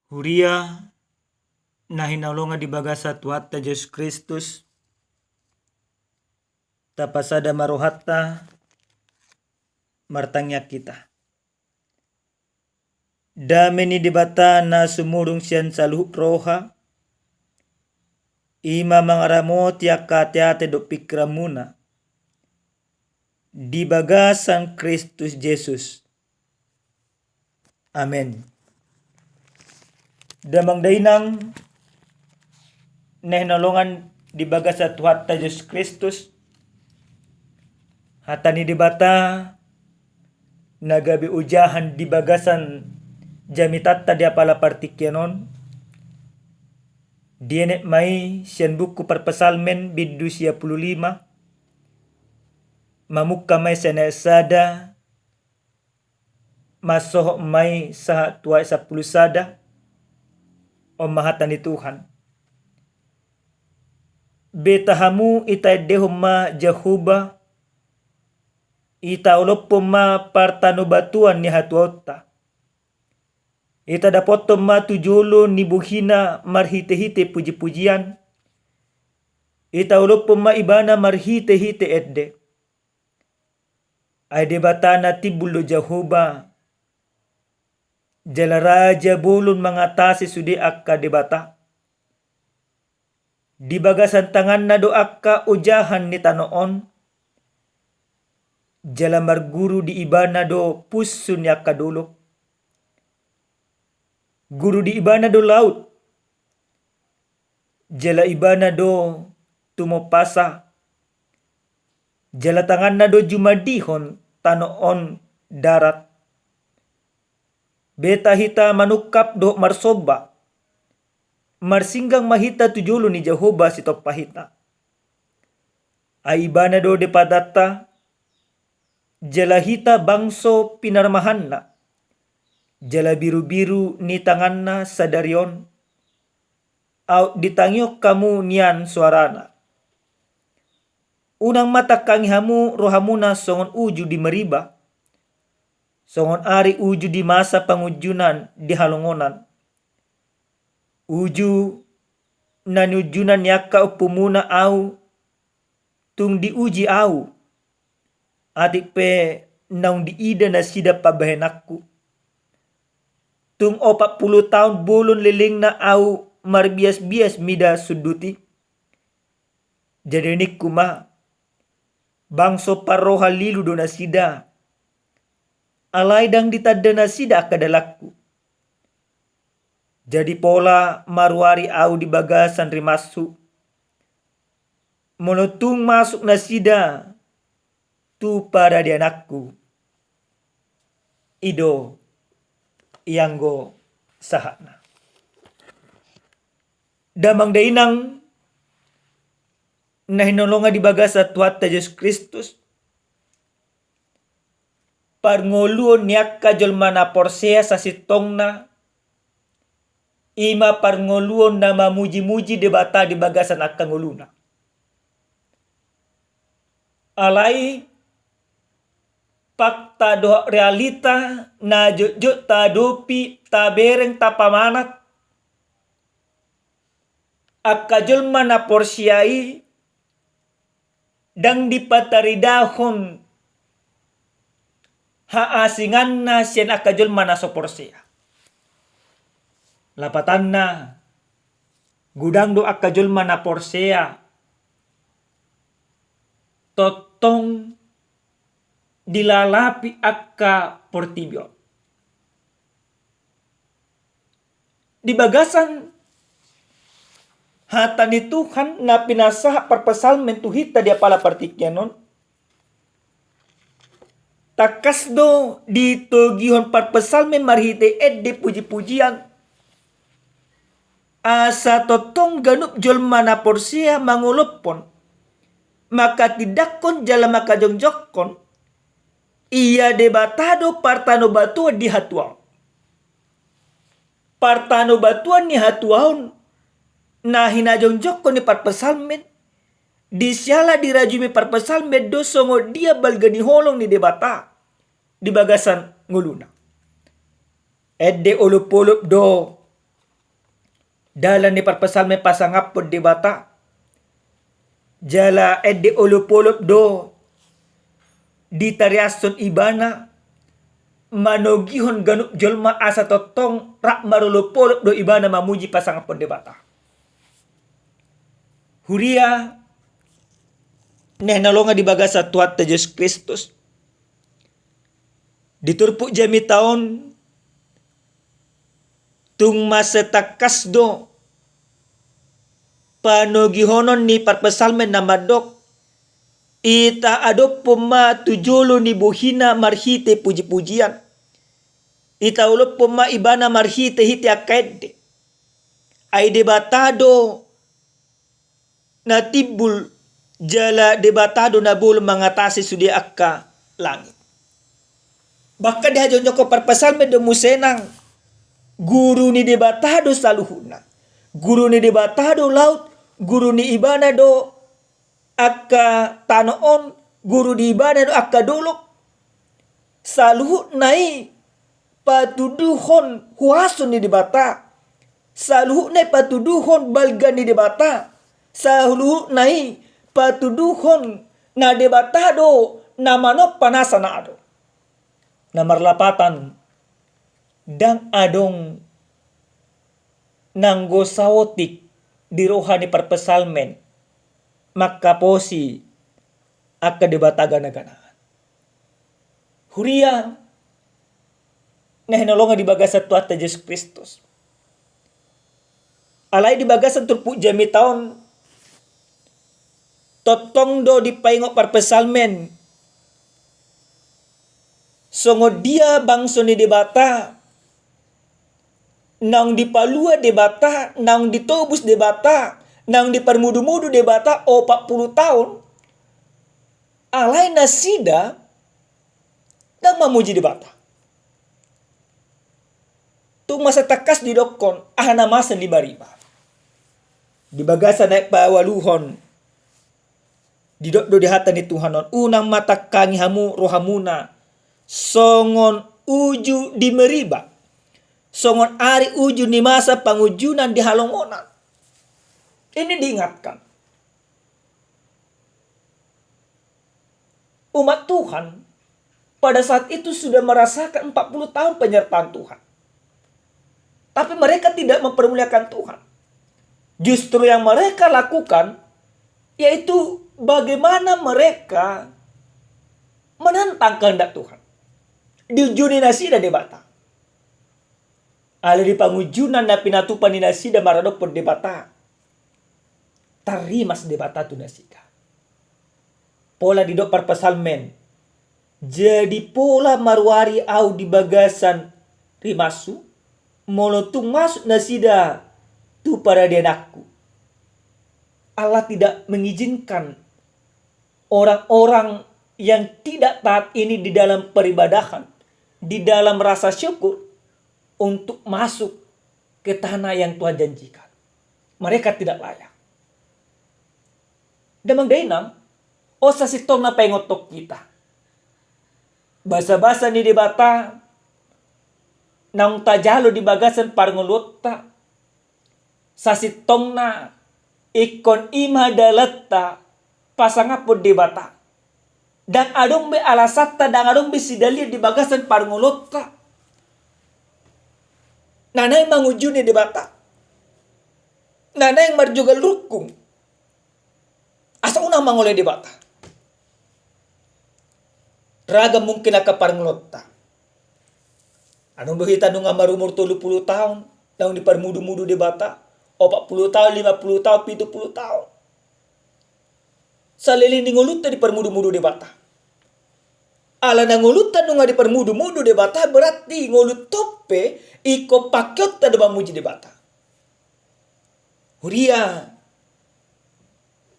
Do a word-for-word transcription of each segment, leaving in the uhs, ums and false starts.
Huria na hinaholongan di bagasan Tuhanta Jesus Kristus, tapasada ma rohanta, martangiang hita. Dame ni Debata na sumurung sian saluhut roha, i ma mangaramoti angka ateate dohot pingkiranmuna di bagasan Kristus Jesus. Amen. Damang dainang na hinaholongan di bagasan Tuhanta Jesus Kristus, hata ni Debata na gabe ojahan di bagasan jamitanta di apala partingkian on, dienet ma i sian buku Parpsalmen bindu sia pulu lima, mamungka ma i sian ayat sada, mansohot ma i sahat tu ayat sampulu sada. On ma hata ni Tuhan. Beta hamu, itaendehon ma Jahowa, itaolophon ma partanobatuan ni hatuaonta. Itadapothon ma tu jolo ni bohina marhitehite pujipujian. Itaolophon ma Ibana marhitehite ende. Ai Debata na timbul do Jahowa, jala raja bolon mangatasi sude angka debata. Di bagasan tanganna do angka ojahan ni tano on, jala marguru di Ibana do punsu ni angka dolok. Guru di Ibana do laut, jala Ibana do tumompasa, jala tanganna do jumadihon tano on darat. Beta hita manungkap dohot marsomba, marsinggang ma hita tu jolo ni Jahowa sitompa hita. Ai Ibana do Depatanta, jala hita bangso pinarmahanna, jala birubiru ni tanganna sadari on, aut ditangihon hamu nian soarana. Unang ma tangkangi hamu rohamuna songon uju di mariba, songon ari uju di masa pangunjunan di halongonan. Uju na niunjunan ni angka ompumuna Ahu, tung diuji Ahu, atik pe naung diida nasida pambahenanku. Tung opat pulu taon bolon lelengna Ahu marbiasbias mida sunduti. Jadi ningku ma, bangso parroha lilu do nasida, alai ndang ditanda nasida angka dalanku. Jadi pola maruari Ahu di bagasan rimashu, molo tung masuk nasida tu paradiananku. I do i anggo sahatna. Damang dainang na hinaholongan di bagasan Tuhanta Jesus Kristus, parngoluon ni angka jolma na porsea sasintongna, i ma parngoluon na mamujimuji Debata di bagasan angka ngoluna. Alai fakta dohot realita na jotjot taadopi, tabereng, tapamanat, angka jolma na porsea i ndang dipataridahon haasinganna sian angka jolma na so porsea. Lapatanna, godang do angka jolma na porsea tongtong dilalapi angka portibi on. Di bagasan hata ni Tuhan na pinasahat parpsalmen tu hita di apala partingkian on, tangkas do ditogihon parpsalmen marhite ende pujipujian, asa tongtong ganup jolma na porsea mangolophon, mangkatindangkon jala mangkajongjongkon, ia Debata do partanobatuan ni hatuaon. Partanobatuan ni hatuaon na hinajongjongkon ni parpsalmen, disiala dirajumi parpsalmen do songon dia balga ni holong ni Debata di bagasan ngoluna. Ende olopolop do Dalan ni parpsalmen pasangaphon Debata, jala ende olopolop do ditariashon ibana, manogihon ganup jolma asa tongtong rap marolopolop do ibana mamuji pasangaphon Debata. Huria na hinaholongan di bagasan Tuhanta Jesus Kristus, di turpuk jamita on tung mansai tangkas do panogihonon ni parpsalmen na mandok: Itadophon ma tu jolo ni bohina marhite pujipujian. Itaolophon ma ibana marhitehite angka ende. Ai Debata do na timbul, jala Debata do na bolon mangatasi sude angka langit. Bahkan dihajongjongkon parpsalmen do muse nang, guru ni Debata do saluhutna. Guru ni Debata do laut, guru ni ibana do angka tano on, guru ni ibana do angka dolok. Saluhutna i patuduhon huaso ni Debata. Saluhutna i patuduhon balga ni Debata. Saluhutna i patuduhon na Debata do na manompa nasa na adong. Na marlapatan, ndang adong nanggo saotik di roha ni parpsalmen mangkaposi angka debata ganaganaan. Huria na hinaholongan di bagasan Tuhanta Jesus Kristus. Alai di bagasan turpuk jamita on, tongtong do dipaingot parpsalmen songon dia bangso ni Debata naung dipalua Debata, naung ditobus Debata, naung diparmudumudu Debata opat pulu taon, alai nasida ndang mamuji Debata. Tung mansai tangkas didokkon, aha na masa ni bariba. Di bagasan ayat paualuhon, didok do di hata ni Tuhan on: Unang ma tangkangi hamu rohamuna songon uju di Meriba, songon ari uju ni masa pangunjunan di halongonan. Ini diingatkan. Umat Tuhan pada saat itu sudah merasakan empat puluh tahun penyertaan Tuhan. Tapi mereka tidak mempermuliakan Tuhan. Justru yang mereka lakukan yaitu bagaimana mereka menentang kehendak Tuhan. Diujuni nasida Debata. Alai di pangunjunan na pinatupa ni nasida maradophon Debata, tarrimas Debata tu nasida. Pola didok parpsalmen: Jadi pola maruari ahu di bagasan rimashu, molo tung masuk nasida tu paradiananku. Allah tidak mengizinkan orang-orang yang tidak taat ini di dalam peribadahan, di dalam rasa syukur untuk masuk ke tanah yang Tuhan janjikan. Mereka tidak layak. Damang dainang, on sasintongna paingothon hita. Basabasa ni Debata naung tajalo di bagasan parngoluonta, sasintongna ingkon i ma dalanta pasangaphon Debata. Ndang adong be alasanta, ndang adong be sidalian di bagasan parngoluonta na naeng mangujuni Debata, na naeng marjogal rungkung asa unang mangoloi Debata. Ragam mungkin angka parngoluonta. Adong do hita nunga marumur tolu pulu taon, naung diparmudumudu Debata, opat pulu taon, lima pulu taon, pitu pulu taon. Saleleng ni ngolunta diparmudumudu Debata. Alana ngolunta nunga diparmudumudu Debata, berarti ngolunta on pe ingkon pakeonta do mamuji Debata. Huria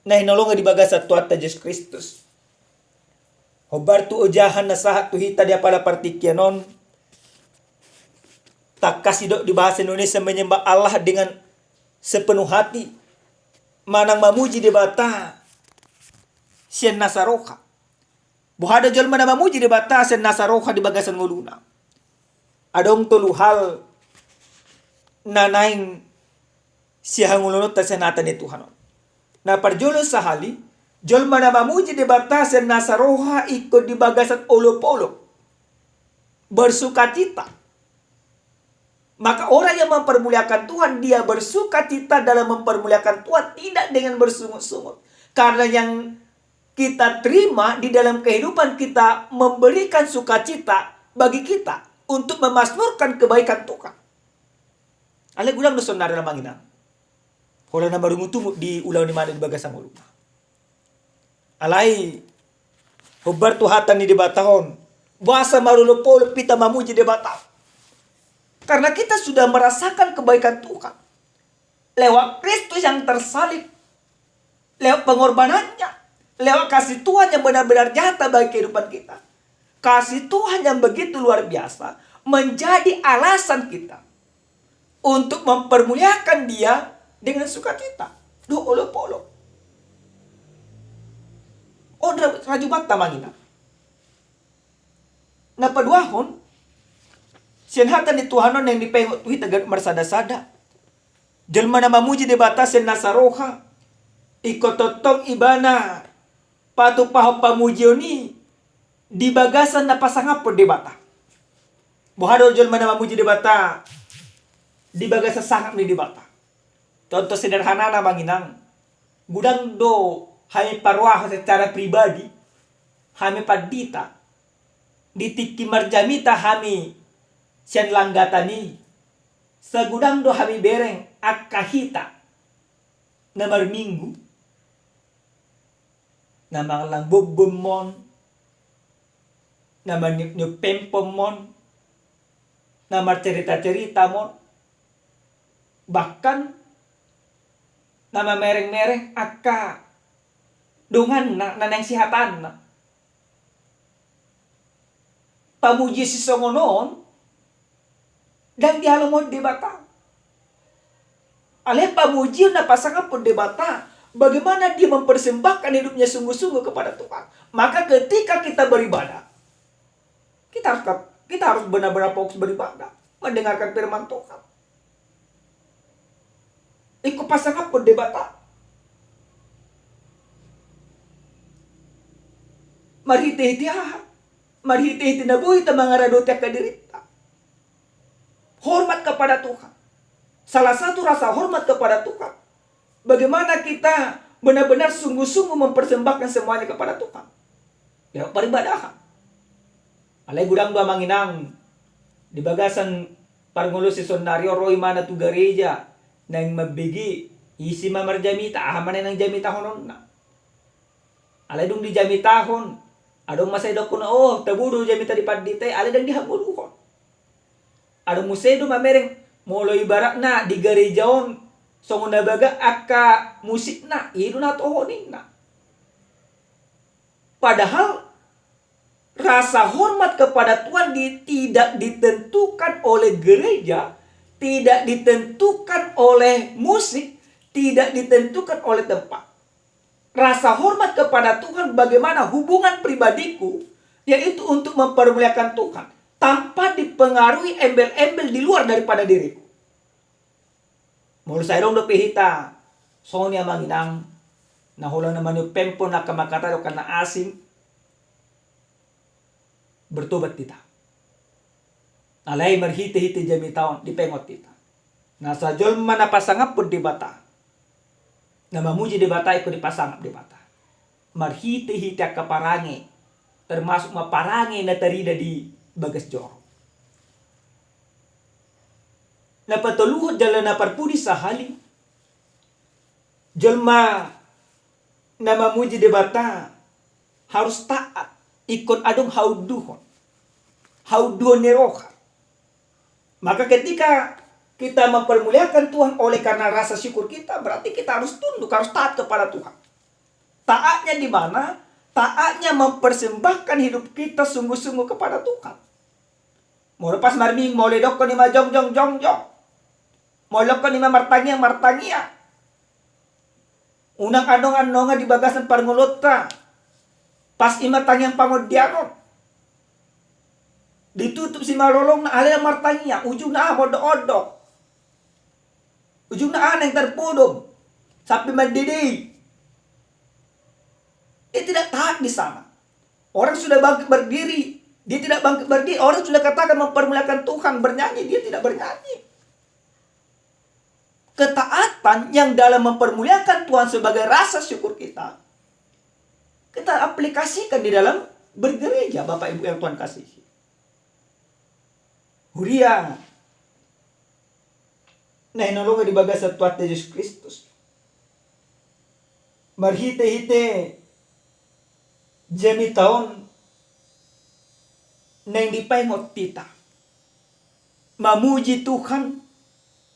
na hinaholongan di bagasan Tuhanta Jesus Kristus. Hombar tu ojahan na sahat tu hita di apala partingkian on. Tangkas didok di bahasa Indonesia menyembah Allah dengan sepenuh hati, manang mamuji Debata sian nasa roha. Boha do jolma na mamuji Debata sian nasa roha di bagasan ngoluna? Adong tolu hal na naeng sihangoluonta sian hata ni Tuhan on. Na parjolo sahali, jolma na mamuji Debata sian nasa roha ingkon di bagasan olopolop, bersukacita. Maka orang yang mempermuliakan Tuhan, dia bersukacita dalam mempermuliakan Tuhan, tidak dengan bersungut-sungut. Karena yang kita terima di dalam kehidupan kita memberikan sukacita bagi kita untuk memasmurkan kebaikan Tuhan. Alai godang do saonari, amang inang, holan na marungutungut di ulaon ni, manang di bagasan ngoluna. Alai hombar tu hata ni Debata on, boasa marolopolop hita mamuji Debata? Karena kita sudah merasakan kebaikan Tuhan lewat Kristus yang tersalib, lewat pengorbanannya, lewat kasih Tuhan yang benar-benar nyata bagi kehidupan kita. Kasih Tuhan yang begitu luar biasa menjadi alasan kita untuk mempermuliakan Dia dengan sukacita dohot olopolop. On ra-, rajubanta, amang inang. Na paduahon, sian hata ni Tuhan on naeng dipaingot tu hita ganup marsadasada, jolma na mamuji Debata sian nasa roha, ingkon tongtong ibana patupahon pamujion i di bagasan na pasangaphon Debata. Boha do jolma na mamuji Debata di bagasan sangap ni Debata? Contoh sederhanana, amang inang, godang do hami paroha secara pribadi, hami pandita, di tingki marjamita hami sian langgatan i, sai godang do hami bereng angka hita na marminggu, na mangallang bombom on, na maniop-niop pempom on, na marcerita-cerita on, bahkan na mamereng-mereng angka donganna na naeng sihatanna. Pamuji sisongon on ndang dialomohon Debata. Alai pamujion na pasangaphon Debata, bagaimana dia mempersembahkan hidupnya sungguh-sungguh kepada Tuhan. Maka ketika kita beribadah, kita harus, kita harus benar-benar fokus beribadah, mendengarkan firman Tuhan. Ingkon pasangaphon Debata. Marhite-hite aha? Marhite-hite na boi hita mangaradoti angka dirinta. Hormat kepada Tuhan. Salah satu rasa hormat kepada Tuhan, bagaimana kita benar-benar sungguh-sungguh mempersembahkan semuanya kepada Tuhan lewat peribadahan. Alai godang do, amang inang, di bagasan parngoluon sisonari on, ro ibana tu gareja, naeng mambege ise ma marjamita, aha ma na naeng jamitahononna. Alai dung dijamitahon, adong ma sai dohonon, oh, tabo do jamita ni pandita i, alai ndang dihangoluhon. Adong muse do mamereng, molo ibaratna di gareja on songon na bagak angka musikna, i do na toho ninna. Padahal rasa hormat kepada Tuhan di-, tidak ditentukan oleh gereja, tidak ditentukan oleh musik, tidak ditentukan oleh tempat. Rasa hormat kepada Tuhan bagaimana hubungan pribadiku, yaitu untuk mempermuliakan Tuhan, tanpa dipengaruhi embel-embel di luar daripada diriku. Molo sai adong dope hita songon i, amang inang, na holan na maniop pempom, na angka mangkatai dohot angka na asing, bertobat hita. Alai marhite-hite jamita on dipaingot hita, nasa jolma na pasangaphon Debata, na mamuji Debata, ingkon dipasangap Debata marhite-hite angka parange, termasuk ma parange na tarida di bagas joro. Na patoluhon jala na parpudi sahali, jolma na mamuji Debata harus taat, ingkon adong haunduhon, haunduhon ni roha. Maka ketika kita mempermuliakan Tuhan oleh karena rasa syukur kita, berarti kita harus tunduk, harus taat kepada Tuhan. Taatnya di mana? Taatnya mempersembahkan hidup kita sungguh-sungguh kepada Tuhan. Molo pas marminggu, molo didokkon i ma jongjong, jongjong. Molo didokkon i ma martangiang, martangiang. Unang anong-anongan di bagasan parngoluonta, pas i ma tangiang pangondianon. Ditutup simalolongna, alai martangiang, ujungna aha? Mondok-ondok. Ujungna anak yang terpodom sampai mandedei. Dia tidak taat di sana. Orang sudah bangkit berdiri, dia tidak bangkit berdiri. Orang sudah katakan mempermuliakan Tuhan, bernyanyi, dia tidak bernyanyi. Ketaatan yang dalam mempermuliakan Tuhan sebagai rasa syukur kita, kita aplikasikan di dalam bergereja, Bapak Ibu yang Tuhan kasihi. Huria na hinaholongan di bagasan Tuhanta Jesus Kristus. Marhite-hite jamita on naeng dipaingot hita mamuji Tuhan,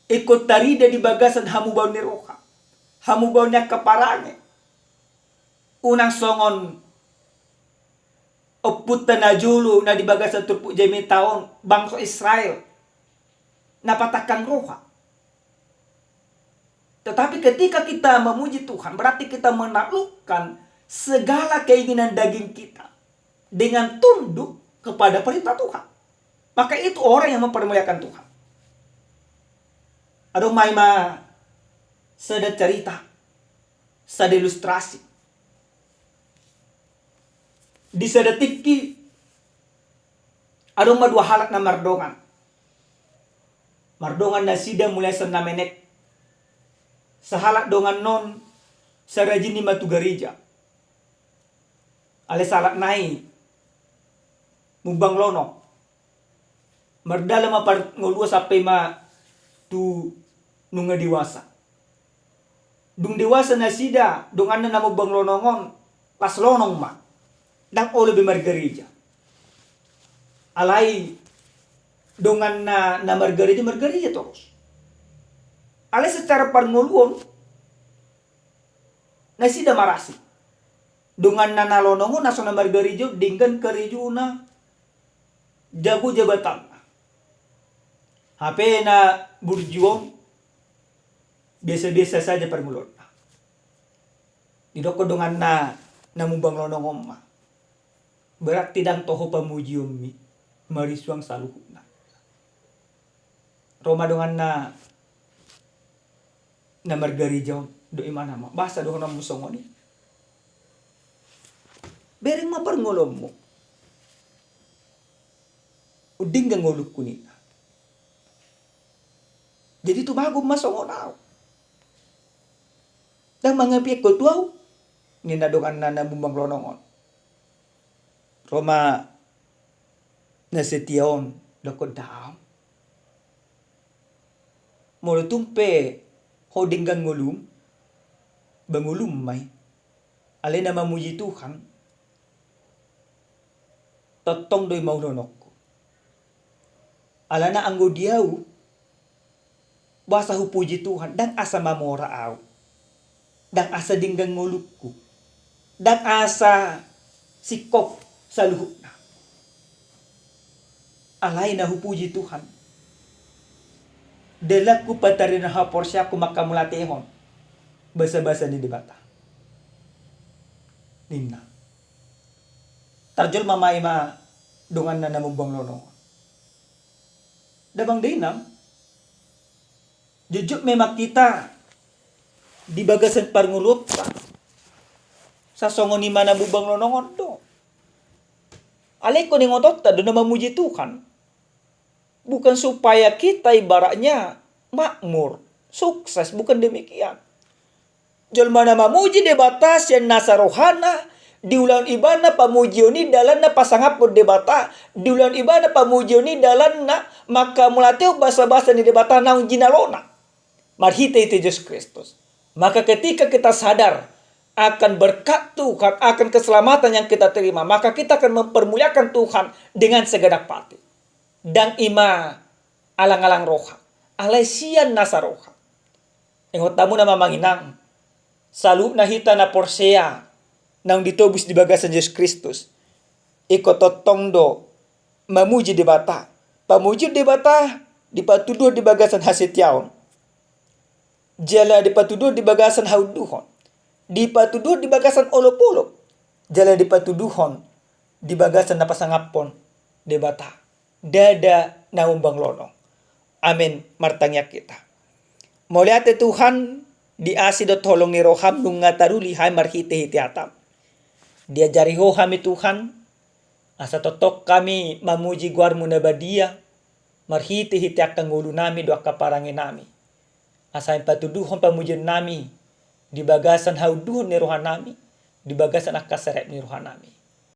ingkon tarida di bagasan hamubaon ni roha, hamubaon ni angka parange. Unang songon ompunta na jolo na di bagasan turpuk jamita on, bangso Israel, na patangkang roha. Tetapi ketika kita memuji Tuhan, berarti kita menaklukkan segala keinginan daging kita dengan tunduk kepada perintah Tuhan. Maka itu orang yang mempermuliakan Tuhan. Adong ma i ma sada cerita, sada ilustrasi. Di sada tingki, adong ma dua halak na mardongan. Mardongan nasida mulai sian na menek. Sahalak dongan on sai rajin i ma tu gareja. Alai sahalak nai mumbang lonong. Mardalan ma parngoluan sampe ma tu nunga dewasa. Dung dewasa nasida, donganna na mumbang lonong on, las lonong ma. Ndang olo be margareja. Alai donganna na margareja, margareja torus. Alai secara parngoluan, nasida marasing. Donganna na lonong on, na so na margareja on, denggan karejona, jago jabatanna. Hape na burju on, biasa-biasa saja parngoluanna. Didokkon donganna na mumbang lonong on ma, berarti ndang toho pamujionmi marisuang saluhutna. Ro ma donganna na margareja on, dok, imana ma, boasa dohononmu songon i? Bereng ma parngoluanmu. Undinggan ngolungku, ninna. Jadi tumagon ma songon au. Ndang mangapian ho tu au, ninna donganna na mumbang lonong on. Ro ma na setia on, dokkon, daong. Molo tung pe ho denggan ngolum, ba ngolum ma i. Alai na mamuji Tuhan, tongtong do i maulhononku. Alana anggo di au, boasa hupuji Tuhan, ndang asa mamora au, ndang asa denggan ngolungku, ndang asa singkop saluhutna. Alai na hupuji Tuhan, dalanku, pataridahon haporseaonku, manghamauliatehon basabasa ni Debata, ninna. Tarjolma ma i ma donganna na mumbang lonong on. Damang dainang, jotjot memang hita di bagasan parngoluonta sasongon i ma na mumbang lonong on do. Alai ingkon ingotonta do na mamuji Tuhan bukan supaya kita ibaratnya makmur, sukses, bukan demikian. Jolma na mamuji Debata sian nasa rohana, diulahon ibana pamujion i dalanna pasangaphon Debata, diulahon ibana pamujion i dalanna manghamauliatehon basabasa ni Debata naung jinalona marhitehite Jesus Kristus. Maka ketika kita sadar akan berkat Tuhan, akan keselamatan yang kita terima, maka kita akan mempermuliakan Tuhan dengan segenap hati. Ndang i ma alang-alang roha, alai sian nasa roha. Ingot hamu na amang inang, saluhutna hita na porsea naung ditobus di bagasan Jesus Kristus, ingkon tongtong do mamuji Debata. Pamujion Debata dipatuduhon di bagasan hasetiaon, jala dipatuduhon di bagasan haunduhon, dipatuduhon di bagasan olopolop, jala dipatuduhon di bagasan na pasangaphon Debata, ndada na mumbang lonong. Amen. Martangiang hita. Mauliate Tuhan, di asi dohot holong ni roham nunga taruli hami marhitehite hatam. Diajari Ho hami Tuhan, asa tongtong hami mamuji goarmu na badia, marhitehite angka ngolunami dohot angka parangenami. Asa hami patuduhon pamujionnami di bagasan haunduhon ni rohanami, di bagasan angka serep ni rohanami.